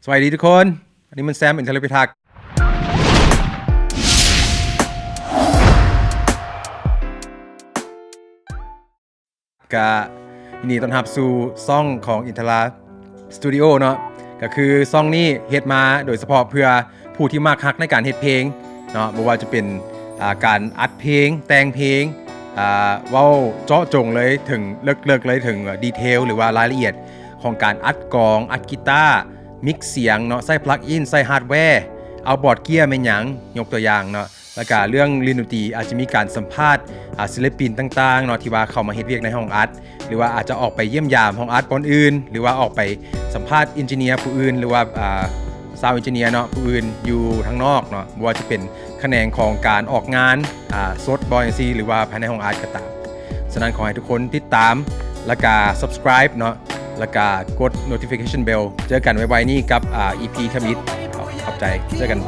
ສະບາຍດີທຸກຄົນ, ອັນນີ້ມັນແຊມ ອິນທະລະພິທັກ. ກະຍິນດີຕ້ອນຮັບສູ່ຊ່ອງຂອງອິນທະລາສະຕູດິໂອເນາະ, ກະຄືຊ່ອງນີ້ເຮັດມາໂດຍສະເພາະເພື່ອຜູ້ທີ່ມັກຮັກໃນການເຮັດເພງເນາະ, ບໍ່ວ່າຈະເປັນ ອ່າ ການອັດເພງ, ແຕ່ງເພງ, ອ່າ ເວົ້າເຈາະຈົງເລີຍເຖິງ ເລິກໆເລີຍເຖິງດີເທວ ຫຼືວ່າລາຍລະອຽດຂອງການອັດກອງ, ອັດກີຕາ, ມິກສຽງເນາະ, ໃຊ້ປລັກອິນ, ໃຊ້ຮາດແວ, ເອົາບອດເກຍແມ່ນຫຍັງ, ຍົກຕົວຢ່າງເນາະ. ແລ້ວກະເລື່ອງຫຼິ້ນດົນຕີ ອາດຈະມີການສຳພາດ ອ່າ ສິລະປິນຕ່າງໆເນາະ ທີ່ວ່າເຂົ້າມາເຮັດວຽກໃນຫ້ອງອັດ ຫຼືວ່າອາດຈະອອກໄປຢ້ຽມຢາມຫ້ອງອັດບ່ອນອື່ນ ຫຼືວ່າອອກໄປສຳພາດເອັນຈິເນຍຜູ້ອື່ນ ຫຼືວ່າ ອ່າ ຊາວເອັນຈິເນຍເນາະ ຜູ້ອື່ນຢູ່ທາງນອກເນາະ, ບໍ່ວ່າຈະເປັນຂະແໜງຂອງການອອກງານ ອ່າ ສົດບໍ່ຈັ່ງຊີ້ ຫຼືວ່າພາຍໃນຫ້ອງອັດກໍຕາມ. ສະນັ້ນ ຂໍໃຫ້ທຸກຄົນຕິດຕາມ ແລ້ວກະ subscribe ເນາະ ແລ້ວກະກົດ notification bell. ເຈີກັນໄວໆນີ້ກັບ ອ່າ ອີພີທຳອິດ. ຂອບໃຈ. ເຈີກັນ.